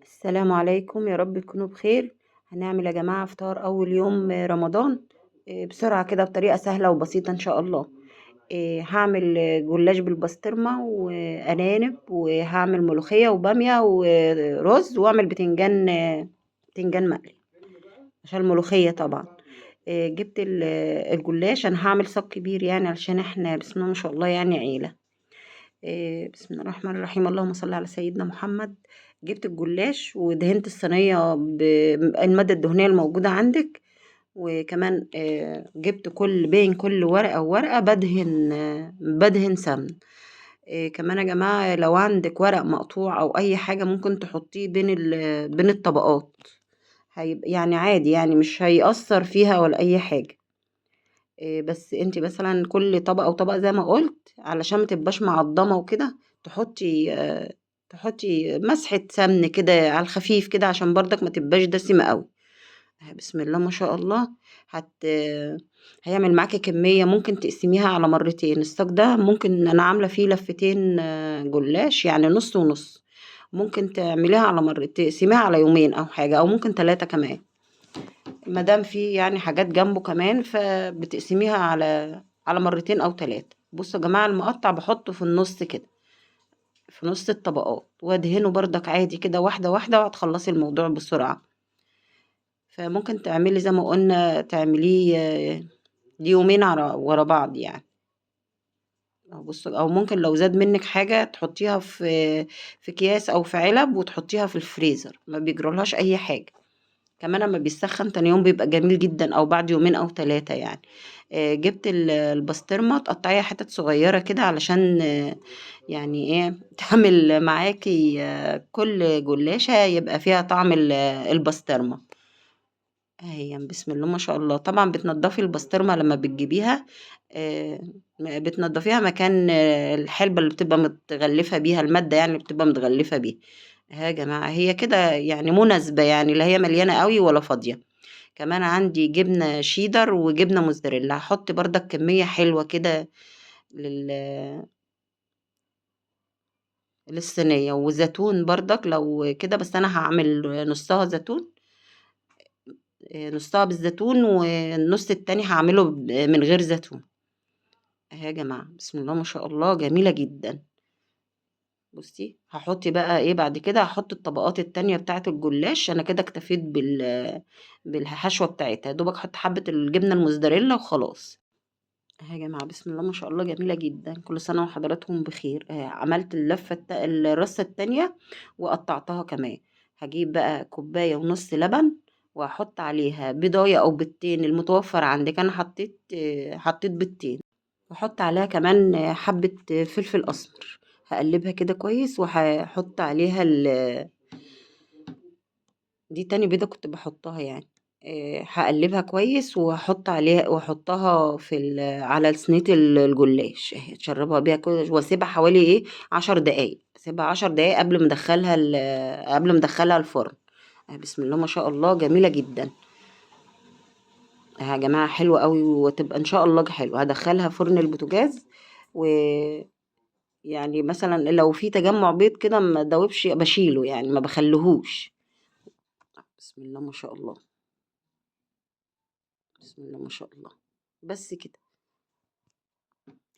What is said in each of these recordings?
السلام عليكم، يا رب تكونوا بخير. هنعمل يا جماعة فطار أول يوم رمضان بسرعة كده بطريقة سهلة وبسيطة إن شاء الله. هعمل جلاش بالبسطرمة وأرانب، وهعمل ملوخية وبامية ورز، وأعمل بتنجان مقلي عشان الملوخية طبعا. جبت الجلاش، أنا هعمل صاج كبير علشان احنا بسم الله ما شاء الله عيلة. بسم الله الرحمن الرحيم، اللهم صل على سيدنا محمد. جبت الجلاش ودهنت الصينية بالمادة الدهنية الموجودة عندك، وكمان جبت بين كل ورقة وورقة بدهن سمن. كمان يا جماعة لو عندك ورق مقطوع أو أي حاجة ممكن تحطيه بين الطبقات، هيبقى عادي، مش هيأثر فيها ولا أي حاجة. بس انت مثلا كل طبقة وطبقة زي ما قلت علشان ما تبقاش معضمة وكده، تحطي مسحة سمن كده على الخفيف كده عشان برضك ما تبقاش دسمة قوي. بسم الله ما شاء الله. هيعمل معاكي كمية ممكن تقسميها على مرتين. الصاج ده ممكن انا عاملة فيه لفتين، جلاش، يعني نص ونص، ممكن تعمليها على مرتين، تقسميها على يومين او حاجة، او ممكن 3 كمان ما دام في حاجات جنبه كمان، فبتقسميها على مرتين او 3. بصوا يا جماعة المقطع بحطه في النص كده، في نص الطبقات، وادهنه بردك عادي كده واحدة واحدة، وهتخلصي الموضوع بسرعة. فممكن تعملي زي ما قلنا، تعمليه يومين ورا بعض. او ممكن لو زاد منك حاجة تحطيها في اكياس او في علب وتحطيها في الفريزر، ما بيجرالهاش اي حاجة. كمان لما بيسخن تاني يوم بيبقى جميل جدا، او بعد يومين او 3. جبت البسطرمة تقطعيها حتت صغيرة كده علشان، تعمل معاكي، كل جلاشة يبقى فيها طعم البسطرمة. اهي بسم الله ما شاء الله. طبعا بتنضفي البسطرمة لما بتجيبيها، بتنضفيها مكان، الحلبة اللي بتبقى متغلفة بيها، المادة اللي بتبقى متغلفة بيها. ها يا جماعة هي كده مناسبة، لا هي مليانة قوي ولا فاضية. كمان عندي جبنة شيدر وجبنة موزاريلا، هحط بردك كمية حلوة كده للصينية، وزيتون بردك لو كده، بس أنا هعمل نصها زيتون، نصها بالزيتون والنص التاني هعمله من غير زيتون. اهي يا جماعة بسم الله ما شاء الله جميلة جدا. بصي هحط بقى ايه بعد كده، هحط الطبقات التانية بتاعت الجلاش. انا كده اكتفيت بالحشوة بتاعتها، يا دوبك احط حبة الجبنة الموزاريلا وخلاص. اهي يا جماعة بسم الله ما شاء الله جميلة جدا. كل سنة وحضراتكم بخير. عملت اللفة الرصة التانية وقطعتها كمان. هجيب بقى كوباية ونص لبن وهحط عليها بيضاية او بيضتين المتوفر عندك، انا حطيت بيضتين، واحط عليها كمان حبة فلفل اسمر. هقلبها كده كويس وهحط عليها دي تاني بيضة كنت بحطها. هقلبها كويس وهحط عليها، واحطها في على صينية الجلاش اهي، اتشربها بيها كده واسيبها حوالي 10 دقايق، اسيبها 10 دقايق قبل ما ادخلها الفرن. بسم الله ما شاء الله جميلة جدا يا جماعة، حلوة قوي وتبقى ان شاء الله حلوة. هدخلها فرن البوتاجاز، و مثلا لو في تجمع بيض كده ما دوبش بشيله، ما بخليهوش. بسم الله ما شاء الله، بسم الله ما شاء الله. بس كده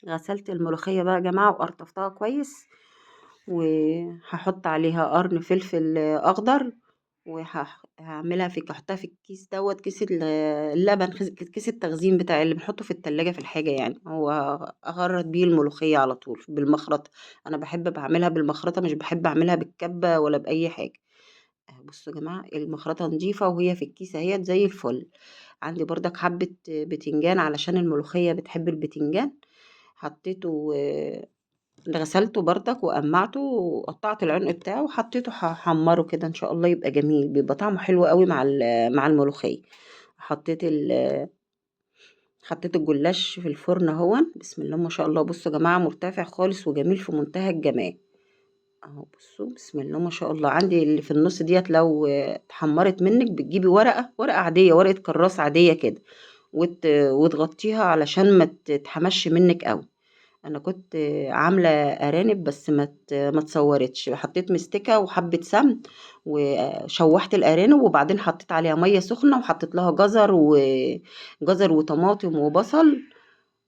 غسلت الملوخية بقى يا جماعة وقرطفتها كويس، وهحط عليها قرن فلفل أخضر، وهعملها في، هحطها في الكيس دوت، كيس اللبن، كيس التخزين بتاع اللي بنحطه في التلاجة في الحاجة، هو أغرد بيه الملوخية على طول بالمخرطة. أنا بحب بعملها بالمخرطة، مش بحب أعملها بالكبة ولا بأي حاجة. بصوا يا جماعة المخرطة نظيفة وهي في الكيس اهيت زي الفل. عندي بردك حبة بتنجان علشان الملوخية بتحب البتنجان، غسلته بردك وقمعته وقطعت العنق بتاعه وحطيته، هحمره كده ان شاء الله يبقى جميل، بيبقى طعمه حلو قوي مع الملوخية. حطيت الجلاش في الفرن اهو بسم الله ما شاء الله. بصوا يا جماعة مرتفع خالص وجميل في منتهى الجمال اهو. بصوا بسم الله ما شاء الله. عندي اللي في النص ديت لو اتحمرت منك بتجيبي ورقة عادية، ورقة كراس عادية كده، وتغطيها علشان ما تتحمش منك قوي. انا كنت عامله ارانب بس ما اتصورتش. حطيت مستكه وحبه سمن وشوحت الارانب، وبعدين حطيت عليها مية سخنة، وحطيت لها جزر وطماطم وبصل،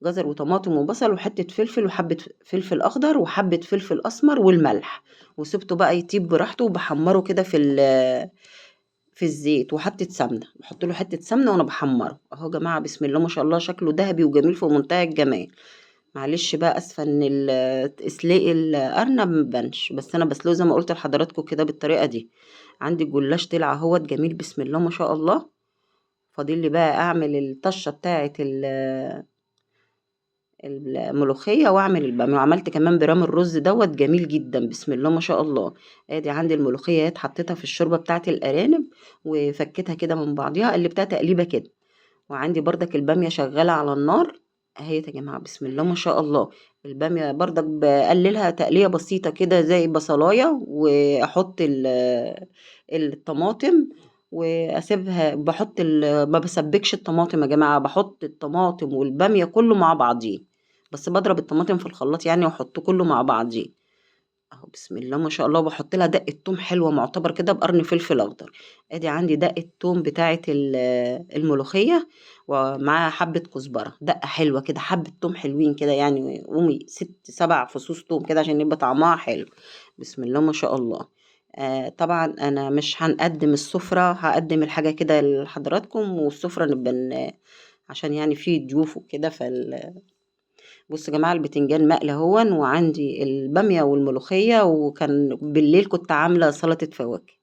جزر وطماطم وبصل وحتة فلفل وحبه فلفل اخضر وحبه فلفل اسمر والملح، وسبته بقى يطيب براحته، وبحمره كده في الزيت، وحطيت سمنه، بحط له حتة سمنه وانا بحمره اهو يا جماعة. بسم الله ما شاء الله، شكله ذهبي وجميل في منتهى الجمال. معلش بقى، اسفه ان اسلاق الارنب مبانش، بس انا بسلقه زي ما قلت لحضراتكم كده بالطريقة دي. عندي الجلاش طلع اهوت جميل بسم الله ما شاء الله. فاضل لي بقى اعمل الطشه بتاعه الملوخية واعمل الباميه، وعملت كمان برام الرز دوت جميل جدا بسم الله ما شاء الله. ادي عندي الملوخية اهي، حطيتها في الشوربة بتاعه الارانب وفكيتها كده من بعضيها، قلبتها تقليبه كده. وعندي بردك الباميه شغالة على النار اهي يا جماعة بسم الله ما شاء الله. الباميه بردك بقللها تقليه بسيطة كده زي بصلايه، واحط الطماطم واسيبها. ما بسبكش الطماطم يا جماعة، بحط الطماطم والباميه كله مع بعضيه، بس بضرب الطماطم في الخلاط يعني واحطه كله مع بعضيه اهو بسم الله ما شاء الله. وبحط لها دقه توم حلوة معتبر كده بقرن فلفل اخضر. ادي عندي دقه توم بتاعه الملوخية ومعاها حبه كزبره، دقه حلوة كده، حبه توم حلوين كده يعني، قومي 6 7 فصوص توم كده عشان يبقى طعمها حلو بسم الله ما شاء الله. طبعا انا مش هنقدم السفرة، هقدم الحاجة كده لحضراتكم، والسفره نبقى عشان يعني في ضيوف وكده. بصوا يا جماعة، البتنجان مقلي اهون، وعندي الباميه والملوخيه، وكان بالليل كنت عامله سلطة فواكه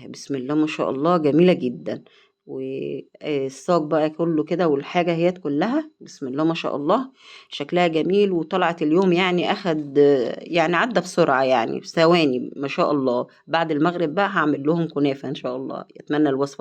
بسم الله ما شاء الله جميلة جدا. والصاج بقى كله كده والحاجة هيت كلها بسم الله ما شاء الله شكلها جميل. وطلعت اليوم يعني اخد يعني عدى بسرعة يعني في ثواني ما شاء الله. بعد المغرب بقى هعمل لهم كنافه ان شاء الله. اتمنى الوصفة